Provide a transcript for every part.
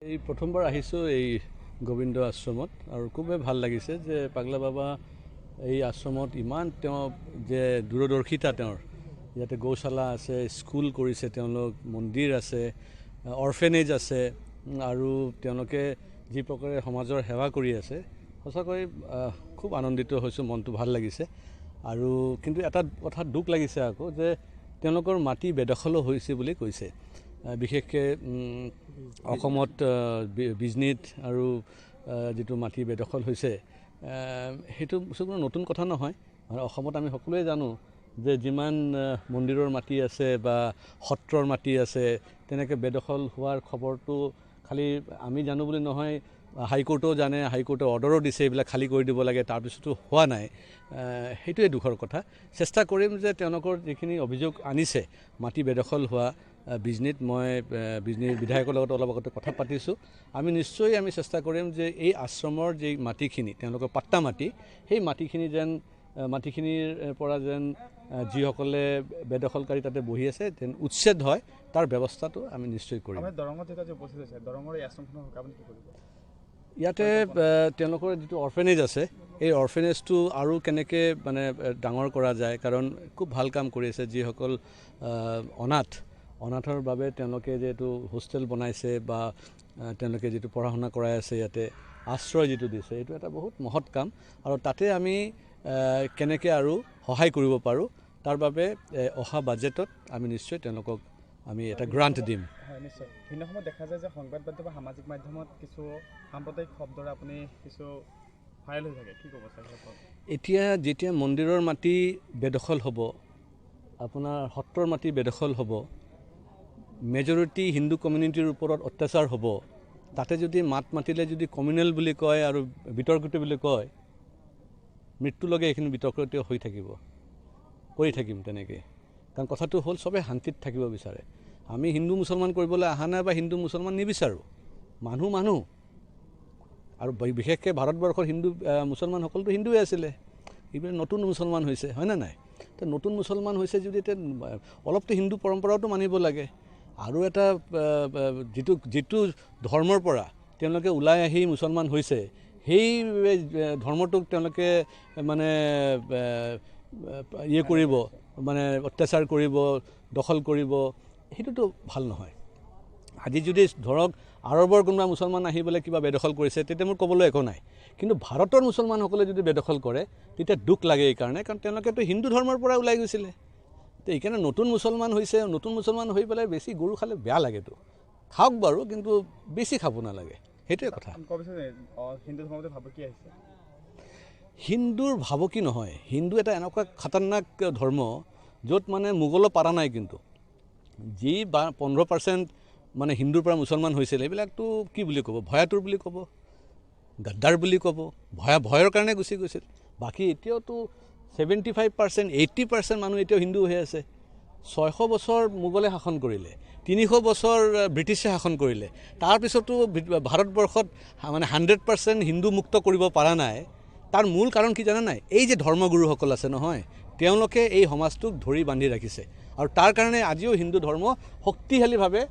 এই প্ৰথমবাৰ আহিছোঁ এই গোবিন্দ আশ্ৰমত আৰু খুবেই ভাল লাগিছে যে পাগলা বাবা এই আশ্ৰমত ইমান তেওঁ যে দূৰদৰ্শিতা, তেওঁৰ ইয়াতে গৌশালা আছে, স্কুল কৰিছে তেওঁলোক, মন্দিৰ আছে, অৰফেনেজ আছে আৰু তেওঁলোকে যি প্ৰকাৰে সমাজৰ সেৱা কৰি আছে, সঁচাকৈ খুব আনন্দিত হৈছোঁ, মনটো ভাল লাগিছে। আৰু কিন্তু এটা কথা দুখ লাগিছে আকৌ যে তেওঁলোকৰ মাটি বেদখলো হৈছে বুলি কৈছে। বিশেষকৈ অসমত বিজনীত আৰু যিটো মাটি বেদখল হৈছে, সেইটো কোনো নতুন কথা নহয়। আৰু অসমত আমি সকলোৱে জানো যে যিমান মন্দিৰৰ মাটি আছে বা সত্ৰৰ মাটি আছে, তেনেকৈ বেদখল হোৱাৰ খবৰটো খালি আমি জানো বুলি নহয়, হাইকোৰ্টেও জানে, হাইকোৰ্টে অৰ্ডাৰো দিছে এইবিলাক খালী কৰি দিব লাগে, তাৰপিছতো হোৱা নাই। সেইটোৱে দুখৰ কথা। চেষ্টা কৰিম যে তেওঁলোকৰ যিখিনি অভিযোগ আনিছে মাটি বেদখল হোৱা বিজনীত, মই বিজনীৰ বিধায়কৰ লগত অলপ আগতে কথা পাতিছোঁ। আমি নিশ্চয় আমি চেষ্টা কৰিম যে এই আশ্ৰমৰ যি মাটিখিনি, তেওঁলোকৰ পাট্টা মাটি, সেই মাটিখিনি যেন মাটিখিনিৰ পৰা যেন যিসকলে বেদখলকাৰী তাতে বহি আছে যেন উচ্ছেদ হয়, তাৰ ব্যৱস্থাটো আমি নিশ্চয় কৰিম। দৰঙত যেতিয়া উপস্থিত হৈছে, দৰঙৰ এই আশ্ৰমখনৰ আপুনি কি কৰিব? ইয়াতে তেওঁলোকৰ যিটো অৰফেনেজ আছে, এই অৰফেনেজটো আৰু কেনেকৈ মানে ডাঙৰ কৰা যায়, কাৰণ খুব ভাল কাম কৰি আছে। যিসকল অনাথ, অনাথৰ বাবে তেওঁলোকে যিটো হোষ্টেল বনাইছে বা তেওঁলোকে যিটো পঢ়া শুনা কৰাই আছে, ইয়াতে আশ্ৰয় যিটো দিছে, এইটো এটা বহুত মহৎ কাম। আৰু তাতে আমি কেনেকৈ আৰু সহায় কৰিব পাৰোঁ, তাৰ বাবে অহা বাজেটত আমি নিশ্চয় তেওঁলোকক আমি এটা গ্ৰাণ্ট দিম। হয়, নিশ্চয়। ভিন্ন সময়ত দেখা যায় যে সংবাদ মাধ্যম বা সামাজিক মাধ্যমত কিছু সাম্প্ৰদায়িক শব্দৰে আপুনি কিছু ভাইৰেল হৈ থাকে, কি ক'ব ছাৰ? এতিয়া যেতিয়া মন্দিৰৰ মাটি বেদখল হ'ব, আপোনাৰ সত্ৰৰ মাটি বেদখল হ'ব, মেজৰিটি হিন্দু কমিউনিটিৰ ওপৰত অত্যাচাৰ হ'ব, তাতে যদি মাত মাতিলে যদি কমিউনেল বুলি কয় আৰু বিতৰ্কিত বুলি কয়, মৃত্যুলৈকে এইখিনি বিতৰ্কিত হৈ থাকিব, কৰি থাকিম তেনেকৈ। কাৰণ কথাটো হ'ল চবে শান্তিত থাকিব বিচাৰে। আমি হিন্দু মুছলমান কৰিবলৈ অহা নাই বা হিন্দু মুছলমান নিবিচাৰোঁ। মানুহ মানুহ, আৰু বিশেষকৈ ভাৰতবৰ্ষৰ হিন্দু মুছলমানসকলতো হিন্দুৱে আছিলে, এইবিলাক নতুন মুছলমান হৈছে, হয়নে নাই? তো নতুন মুছলমান হৈছে যদি এতিয়া অলপতো হিন্দু পৰম্পৰাওতো মানিব লাগে। আৰু এটা যিটো যিটো ধৰ্মৰ পৰা তেওঁলোকে ওলাই আহি মুছলমান হৈছে, সেই ধৰ্মটোক তেওঁলোকে মানে ইয়ে কৰিব, মানে অত্যাচাৰ কৰিব, দখল কৰিব, সেইটোতো ভাল নহয়। আজি যদি ধৰক আৰৱৰ কোনোবা মুছলমান আহি পেলাই কিবা বেদখল কৰিছে, তেতিয়া মোৰ ক'বলৈ একো নাই। কিন্তু ভাৰতৰ মুছলমানসকলে যদি বেদখল কৰে, তেতিয়া দুখ লাগে এইকাৰণে, কাৰণ তেওঁলোকেতো হিন্দু ধৰ্মৰ পৰা ওলাই গৈছিলে। তো এইকাৰণে নতুন মুছলমান হৈছে, নতুন মুছলমান হৈ পেলাই বেছি গৰু খালে বেয়া লাগেতো। খাওক বাৰু, কিন্তু বেছি খাব নালাগে, সেইটোৱে কথা। হিন্দুৰ ভাবুকি নহয়, হিন্দু এটা এনেকুৱা খাতাৰনাক ধৰ্ম য'ত মানে মোগলো পাৰা নাই, কিন্তু যি বা 15% মানে হিন্দুৰ পৰা মুছলমান হৈছিল, এইবিলাকতো কি বুলি ক'ব, ভয়াতুৰ বুলি ক'ব, গাদ্দাৰ বুলি ক'ব, ভয়ৰ কাৰণে গুচি গৈছিল। বাকী এতিয়াওতো 75% 80% মানুহ এতিয়াও হিন্দু হৈ আছে। 600 বছৰ মোগলে শাসন কৰিলে, 300 বছৰ ব্ৰিটিছে শাসন কৰিলে, তাৰপিছতো ভাৰতবৰ্ষত মানে 100% হিন্দু মুক্ত কৰিব পৰা নাই। তাৰ মূল কাৰণ কি জানা নাই? এই যে ধৰ্মগুৰুসকল আছে নহয়, তেওঁলোকে এই সমাজটোক ধৰি বান্ধি ৰাখিছে আৰু তাৰ কাৰণে আজিও হিন্দু ধৰ্ম শক্তিশালীভাৱে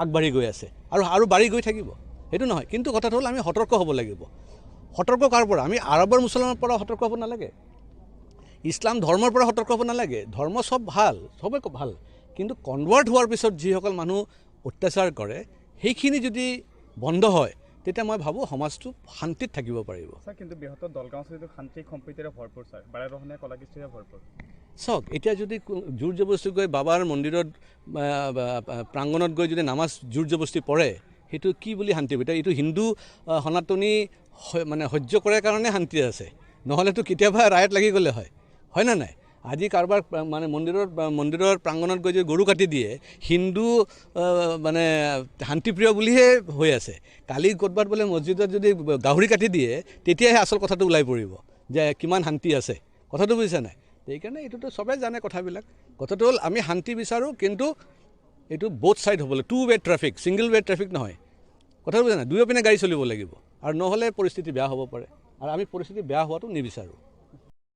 আগবাঢ়ি গৈ আছে আৰু আৰু বাঢ়ি গৈ থাকিব। সেইটো নহয়, কিন্তু কথাটো হ'ল আমি সতৰ্ক হ'ব লাগিব। সতৰ্ক কাৰ পৰা? আমি আৰৱৰ মুছলমানৰ পৰা সতৰ্ক হ'ব নালাগে, ইছলাম ধৰ্মৰ পৰা সতৰ্ক হ'ব নালাগে। ধৰ্ম চব ভাল, চবেই ভাল, কিন্তু কনভাৰ্ট হোৱাৰ পিছত যিসকল মানুহ অত্যাচাৰ কৰে, সেইখিনি যদি বন্ধ হয়, তেতিয়া মই ভাবোঁ সমাজটো শান্তিত থাকিব পাৰিব। কিন্তু বৃহত্তৰ দলগাঁও শান্তি সম্প্ৰীতিৰে ভৰপূৰ ছাৰ, বাৰেৰহণীয়া কলাকৃষ্টিৰে ভৰপূৰ। চাওক, এতিয়া যদি জোৰ জবস্তি গৈ বাবাৰ মন্দিৰত প্ৰাংগণত গৈ যদি নামাজ জোৰ জবস্তি পঢ়ে, সেইটো কি বুলি শান্তি হ'ব? এতিয়া এইটো হিন্দু সনাতনী মানে সহ্য কৰাৰ কাৰণে শান্তি আছে, নহ'লেতো কেতিয়াবা ৰায়ত লাগি গ'লে হয়, হয়নে নাই? আজি কাৰোবাৰ মানে মন্দিৰৰ প্ৰাংগণত গৈ যদি গৰু কাটি দিয়ে, হিন্দু মানে শান্তিপ্ৰিয় বুলিহে হৈ আছে। কালি ক'ৰবাত বোলে মছজিদত যদি গাহৰি কাটি দিয়ে, তেতিয়াহে আচল কথাটো ওলাই পৰিব যে কিমান শান্তি আছে। কথাটো বুজিছা নাই? সেইকাৰণে এইটোতো চবেই জানে কথাবিলাক। কথাটো হ'ল আমি শান্তি বিচাৰোঁ, কিন্তু এইটো ব'থ ছাইড হ'ব লাগিব, 2 way traffic, single way traffic নহয়। কথাটো বুজা নাই? দুয়ো পিনে গাড়ী চলিব লাগিব, আৰু নহ'লে পৰিস্থিতি বেয়া হ'ব পাৰে, আৰু আমি পৰিস্থিতি বেয়া হোৱাটো নিবিচাৰোঁ।